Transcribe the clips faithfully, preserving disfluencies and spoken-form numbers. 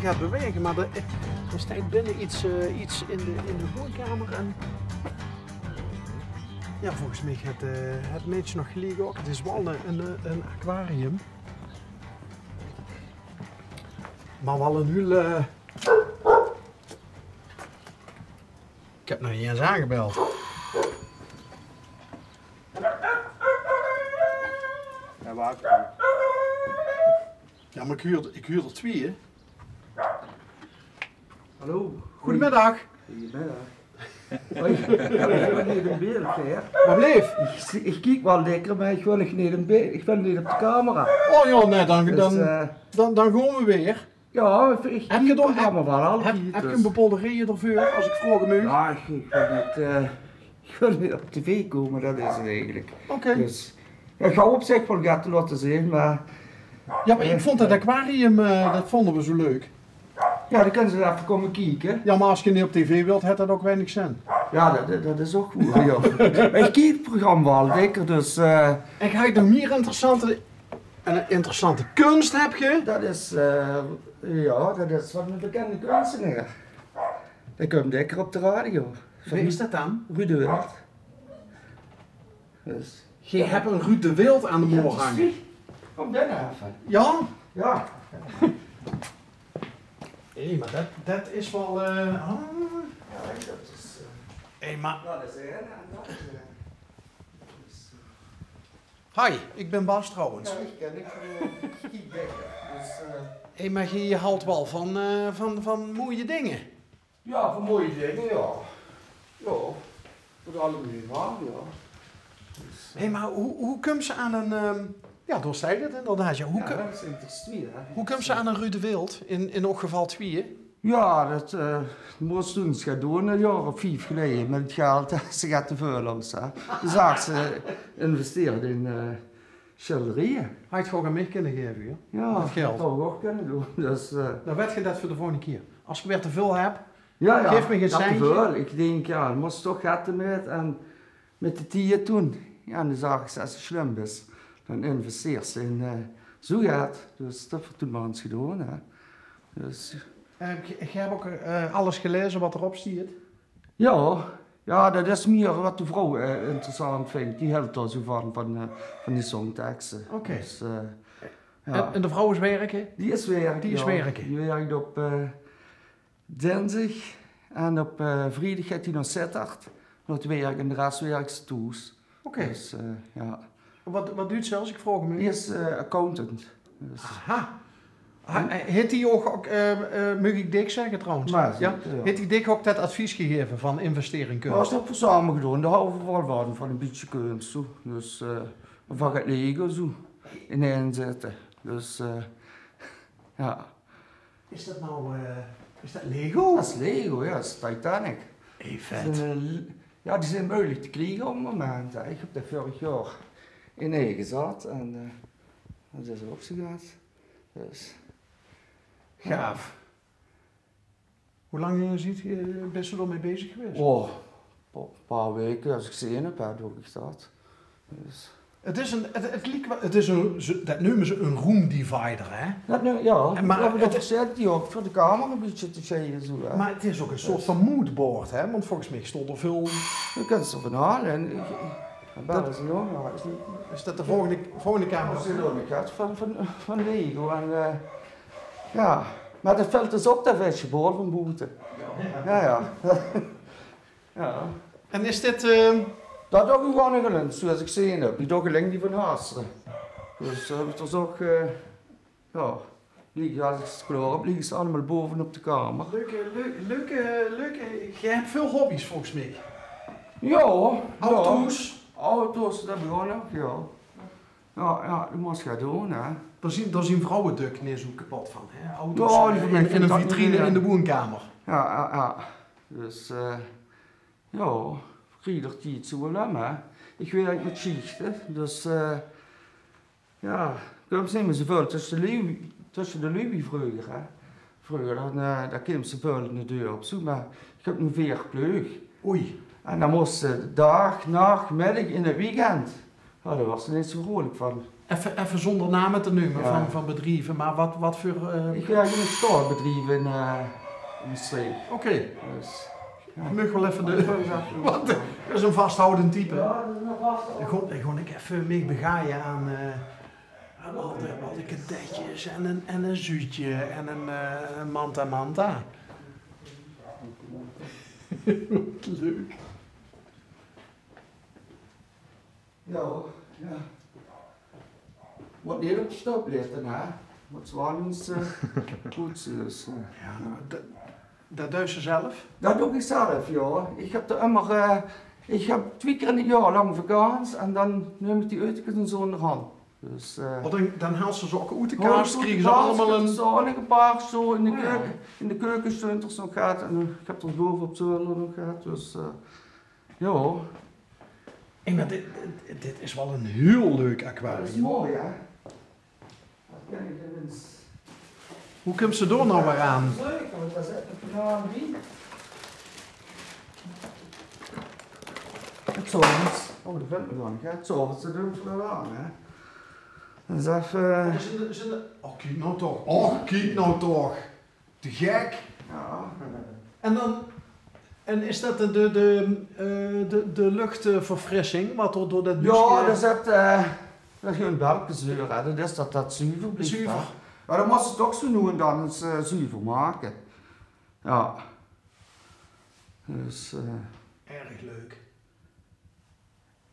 Gaat bewege, maar er, er steit binne iets, eh, iets in de, in de woonkamer. En ja, volges mich het, eh, het mensje nog geliek ouk. Het is waal een, een, een aquarium. Maar waal een hiel, eh, ik heb nog niet eens aangebeld. Hij waakt. Ja, maar ik huur, ik huur er twee, hè. Hallo. Goedemiddag. Goedemiddag. Hoi. Ik wil neet in beeld, hè. Wat bleef? Ik, ik kiek waal lekker, maar ik wil neet in beeld. Ik wil neet op de camera. Oh ja, nee, dan, dus, dan, eh, dan, dan gaan we weer. Ja, ik, ik heb kiek het programma waal altied, heb, heb je dus een bepaalde reden ervoor, als ik vragen mag? Ja, ik, ik wil neet, eh, ik wil neet op tv komen, dat is het eigenlijk. Oké. Dus, ja, ik ga op zich waal get laten zien, maar... Ja, maar ik vond het aquarium, eh, dat vonden we zo leuk. Ja, dan kunnen ze even komen kijken. Ja, maar als je niet op tv wilt, heeft dat ook weinig zin. Ja, dat, dat, dat is ook goed, ja. Maar ik kiek het programma waal lekker, dus, eh. En ga ik nog meer interessante En een interessante kunst heb je. Dat is, eh, ja, dat is van een bekende kunstenaar. Die komt lekker op de radio. Wie is dat dan? Ruud de Wild. Dus, je hebt een Ruud de Wild aan de muur hangen. Kom binnen even. Ja? Ja. Hé, maar dat, dat is wel, eh, ah. Ja, dat is, eh, hey, maar dat is, eh, dat is, eh, Hi, ik ben Bas trouwens. Ja, ik ken ik van, eh, Kiek Bekker. Dus, eh, hey, maar je houdt wel van, eh, van, van mooie dingen. Ja, van mooie dingen, ja. Ja, voor de algemeen wel, ja. Dus, eh, hey, maar hoe, hoe komt ze aan een, ehm, ja, door zei het inderdaad, ja. Hoe, ja, dat is interessant, hè. Hoe komt ze aan een Ruud de Wild? In, in elk geval twee? Ja, dat, eh, moest toen ze gaan doen, een jaar of vief geleden, met het geld dat ze gaat te veel los, hè. Toen zag ze, investeerde in, eh, schilderijen. Had je gewoon aan mij kunnen geven, joh. Ja, dat geld. Dat zou ik ook kunnen doen. Dus, eh, dan weet je dat voor de volgende keer. Als je weer te veel hebt, ja, ja, geef me geen centje. Ik denk, ja, dan moest toch geld met en met de tier toen. Ja, en dan zag ik, als ze slim is, dan investeert ze in, eh, zoe geld. Dus dat hebben we toen maar eens gedaan, hè. Dus. Eh, je, je hebt ook, eh, alles gelezen wat erop staat? Ja, ja, dat is meer wat de vrouw, eh, interessant vindt. Die hilt daar zo van, van, eh, van die songteksten. Oké. Dus, eh, ja. En, en de vrouw is werken? Die is werken, ja. Die is werken. Die werkt op, eh, dinsdag en op, eh, vrijdag gaat die naar Zitterd. Naar het werk en de rest werkt ze thuis. Oké. Dus, eh, ja. Wat, wat doet ze als ik vragen mag? Die is, eh, accountant. Dus. Aha. Ha-, eh, heeft hij ook, ook, eh, eh, mag ik dik zeggen trouwens? Maar ja? Zeker, ja. Heeft hij dik ook dat advies gegeven van investering kunst? Maar dat hebben we samen gedaan. Daar houden we wel van, van een beetje kunst, zo. Dus, eh, van het Lego, zo. Ineen zetten. Dus, eh, ja. Is dat nou, eh, is dat Lego? Dat is Lego, ja. Dat is Titanic. Hey, vet. Dat is een, ja, die zijn moeilijk te krijgen op het moment, hè. Ik heb dat vorig jaar ineen gezat en, eh, dat is ook zo gaat. Dus, gaaf. Hoe lang, eh, ziet, eh, bent je ermee bezig geweest? Oh, een paar weken, als ik zin heb, hè, doe ik dat. Dus. Het is een, het, het lijkt wel, het is een, ze, dat noemen ze een room divider, hè? Dat nu, ja. En maar ja, maar dat het verzet die ook voor de kamer een beetje te zeggen, zo, hè. Maar het is ook een soort van moodboard, hè? Want volgens mij stond er veel. Je kunt ze van halen. En ik, ik, dat is enorm, maar is niet. Is dat de volgende, volgende kamer? Dat is enorm, ik had van, van, van Lego en, eh, ja. Maar dat valt dus op, dat veldje boord van boete. Ja, ja. Ja. En is dit, eh, dat doe ik gewoon in Gelens, zoals ik zin heb. Ik doe alleen die van Haasteren. Dus, eh, heb ik er zo, eh, ja, die, als ik ze klaar heb, liggen ze allemaal boven op de kamer. Leuke, leu-, leuke, leuke. Je hebt veel hobby's volgens mij. Ja, ja. Auto's? Auto's, dat heb ik ook nog, ja. Ja, ja, dat moet je doen, hè. Daar zien, daar zien vrouwen duk niet zo kapot van, hè? Auto's, ja, die, eh, van mij in, in een vitrine in de woonkamer. Ja, ja, ja. Dus, eh, ja, ieder tied zo wel, hè. Ik werk met schichten, dus, eh, ja, ik kom niet meer zo veel tussen de lui, tussen de lui wie vroeger, hè. Vroeger, dan, eh, dan kwam ze veel in de deur op zoek, maar ik heb nu veer pleug. Oei. En dan moest ze dag, nacht, middag in het weekend. Ja, daar was ze niet zo vrolijk van. Effe, effe zónger name te neume van, van bedrieve, mer wat, wat veur, eh, ich werk in ein sjtorbedrief in, eh, in Mestreech. Oké. Dus, jao. Maag waal effe de, want, eh, det is ein vasthoudend type. Jao, det is ein vasthoudend. Gaon, gaon ich effe mich begaje aan, eh, aan al die, al die kadetjes en ein, en ein zuutje en ein, eh, ein manta manta. Leuk. Jao, jao. Mót neet op de sjtop lètte, hè. Mót waal ins, eh, good zeen, dus, eh. Jao, det, det deis se zelf? Det doon ich zelf, jao. Ich höb d'r ummer, eh, ich höb twieë kier in 't jaor lang vakans en dan num ich die utkes en zo in de hand. Dus, eh, oh, dan, dan haals se ze ouch oet de kas, kriegs se allemaol ein, zo, en ein paar zo in de keuke, in de keuke sjtunt d'r zo'n gat en, eh, ich höb d'r bove op zolder nog get, dus, eh, Jao. Hey, mer dit, dit, dit is waal ein hiel leuk aquarium. Det is mooi, hè? Det kin ich tenminste. Wie kums se dao noe weer aan? Leuk, want dao zit ein kanaal in. Het zovels. Oh, det vindt me dan, hè? Het zovels te doon veur de lang, hè? Dan is effe, eh, zin de, zin de, oh, kiek noe toch. Oh, kiek noe toch. Te gek. Jao. En dan, en is det de, de, de, eh, de, de luchtverfrissing wat d'r door det buuske... Jao, dao zit, eh, dao zit ein belke zeur, hè. Det is det det zuver blief, hè. Zuver. Mer dan mós se 't toch zo noe en dan ins, eh, zuver make. Jao. Dus, eh. Erg leuk.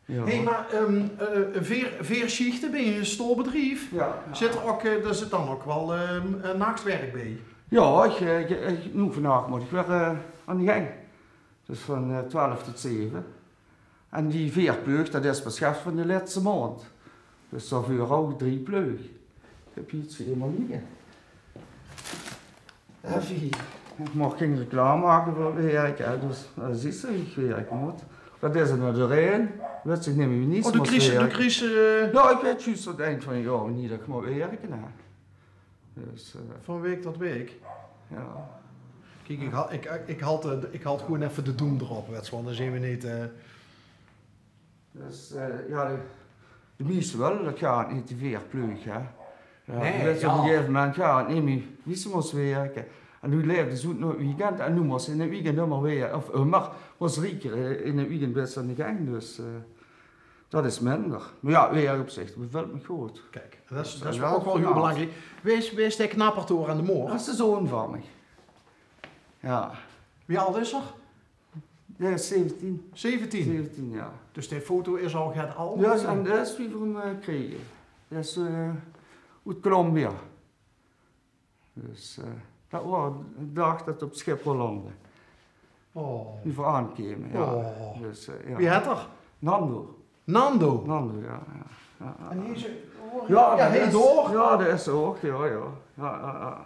Jao. Hey, mer, ehm, eh, veer, veer sjichte bie ein sjtorbedrief. Jao. Zit d'r ouch, eh, d'r zit dan ouch waal, ehm, eh, nachwerk bie? Jao, ich, eh, ich, ich, noe vandaag mót ich weer, eh, aan de gang. Dus van, eh, twelf tot zeve. En die veer pleug, det is pas gesjef van de lètste maond. Dus dao veur ouch drie pleug. Ich höb hie get veur dich ligke. Effie, ich maag gein reclame make veur 't werk, hè, dus, eh, zuus se, ich werk mót. Det is d'r noe doorhaer. Wèt ich neet mie wie... Oh, doe kries, doe kries, eh... Jao, ich weit zjus tot 't ind van 't jaor wie det ich mót werke, hè. Dus, eh, van waek tot waek. Jao. Kiek, ich haw, ich, ich haw, eh, ich haw gewoon effe de doem d'rop, wèts se waal, dan zeen v'r neet, eh, Dus, eh, jao, de, de mieste wille det gaar neet, die veer pleug, hè. Jao, nae, det is op ein gegaeve moment, jao, neet mie wie se mós werke. En noe laefde ze oet nao 't weekend en noe mós ze in 't weekend ummer weer, of ummer, mós drie kier in 't weekend bis aan de gang, dus, eh, det is minder. Mer jao, weer op zich, det bevèlt mich good. Kiek, det is, det is ouch waal hiel belangriek. Wae is, wae is de knapper dao aan de moor? Det is de zoon van mich. Jao. Wie ald is 'r? Dae is zeventien. Zeventien? Zeventien, jao. Dus de foto is al get alder. Jao, en det is wie v'r 'm, eh, krege. Det is, eh, oet Colombia. Dus, eh, det waor de daag det 'r op Schiphol landde. Oh. Wie v'r aankeme, jao. Oh. Dus, eh, jao. Wie hèt 'r? Nando. Nando? Nando, jao, jao, jao, jao. En hie is 'r, oh, jao, jao, det is, jao, det is ouch, jao, jao. Jao, jao, jao.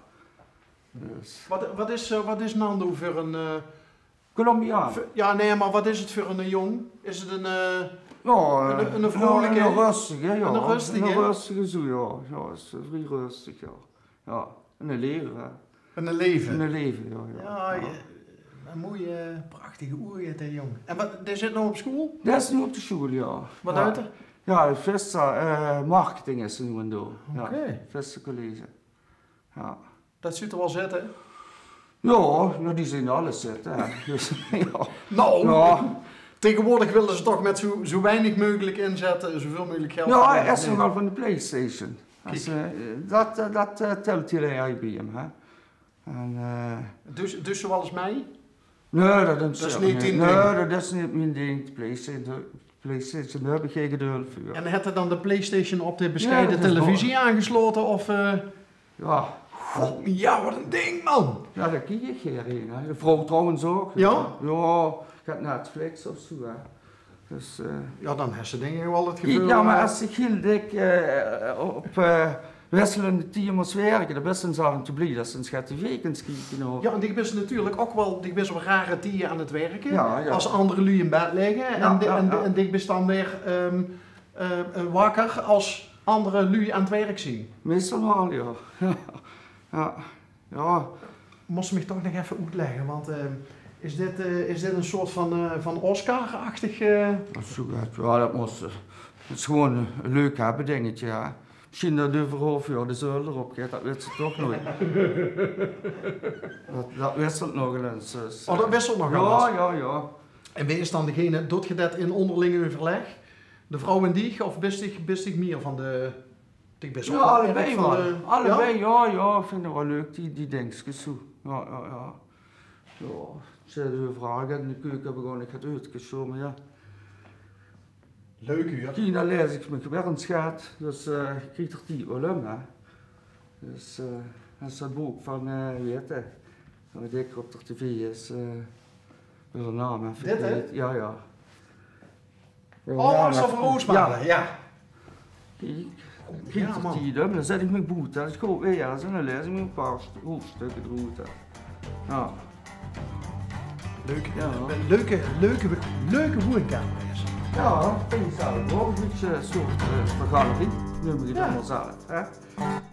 Dus. Wat, wat is, eh, wat is Nando veur ein, eh, Colombiaan. Jao, nae, mer wat is 't veur eine jóng? Is 't ein, eh, jao, ein, eh, ein vrolike? Ein rustige, jao. Ein rustige? Ein rustige zoe, jao. Jao, is, eh, vrie rustig, jao. Jao, ein laeve, hè. Ein laeve? Ein laeve, jao, jao. Jao, ein moeie, prachtige oere, dae jóng. En wat, dae zit noe op sjoel? Dae is noe op de sjoel, jao. Wat deit 'r? Jao, Vista, eh, marketing is 'r noe aan 't doon. Oké. Jao, Vista College. Jao. Det zuut 'r waal zitte. Jao, jao, die zeen alles zitte, hè. Dus, jao. Noe, taengewoordig wille ze toch mit zoe, zoe weinig meugelik inzètte, zoeväöl meugelik geld verdene. Jao, hae is nogal van de PlayStation. Kiek. As, eh, det, eh, det, eh, tèlt hiel erg bie häöm, hè. En, eh, dus, dus zoe alles mei? Nae, det is neet dien ding. Nae, det is neet mien ding. De PlayStation, de PlayStation, dao höb ich gein gedeuld veur. En haet 'r dan de PlayStation op de besjeie televisie aangeslaote, of, eh? Jao. God, jao, wat ein ding, man. Jao, dao kiek ich gaer in, hè. De vrouw trouwens ouch. Jao? Jao, ich höb Netflix of zoe, hè. Dus, eh, jao, dan höbs se dink ich waal 't geveul, jao, mer, eh, es ich hiel dèk, eh, op, eh, wisselende tieje mós wirke, dan bis se ins aaf en toe blie det se ins get tv kins kieke, of. Jao, en dich bis natuurlik ouch waal, dich bis op rare tieje aan 't wirke, jao, jao, es anger luuj in bed ligke, jao, en di-, jao, en, jao, en dich bis dan weer, ehm, eh, eh, wakker es anger luuj aan 't wirk zeen. Meistal waal, jao. Jao. Jao. Mós se mich toch nog effe oetlègke, want, eh, is dit, eh, is dit ein soort van, eh, van Oscar-achtig, eh? Of zoe get, jao, det mós, eh, 't Is gewoen e leuk höbbedingetje, jao. Mesjiens dat euver e haof jaor de zölder opgeit, dat wits se toch noeit. Dat, dat wisselt nogal ins, dus, eh. Oh, dat wisselt nogal ins? Jao, jao, jao. En wae is dan degene, doot geer dat in óngerling euverlèk? De vrouw en diech, of bis diech, bis diech mie van de, diech bis ouch waal erg van de, allebei, jao, jao, ich vinj 't waal leuk, die, die dingskes zoe. Jao, jao, jao. Jao, ze höbbe vraoge in de keuke, höb ich ouch neet get oetgesjomme, jao. Leuk, huur. Tina lees ich mich weer ins get, dus, eh, ich krieg d'r tied waal um, hè. Dus, eh, dat is dat book van, eh, wie hèt 'r? Van de dikker op de tv is, eh, wil de naam effe kwiet. Dit, hè? Jao, jao. Oh, Marcel van Roosmalen, jao. Kiek, ich krieg d'r tied um, dan zèt ich mich boete, hè. Dat is good weer, dus dan lees ich mich e paar st-, hoofdstukke d'roet, hè. Jao. Leuke, leuke, leuke, leuke woonkamer is. Jao, vinj ich zelf ouch. E bietje e soort, eh, vergalerie, neum ich 't allemaol zelf, hè.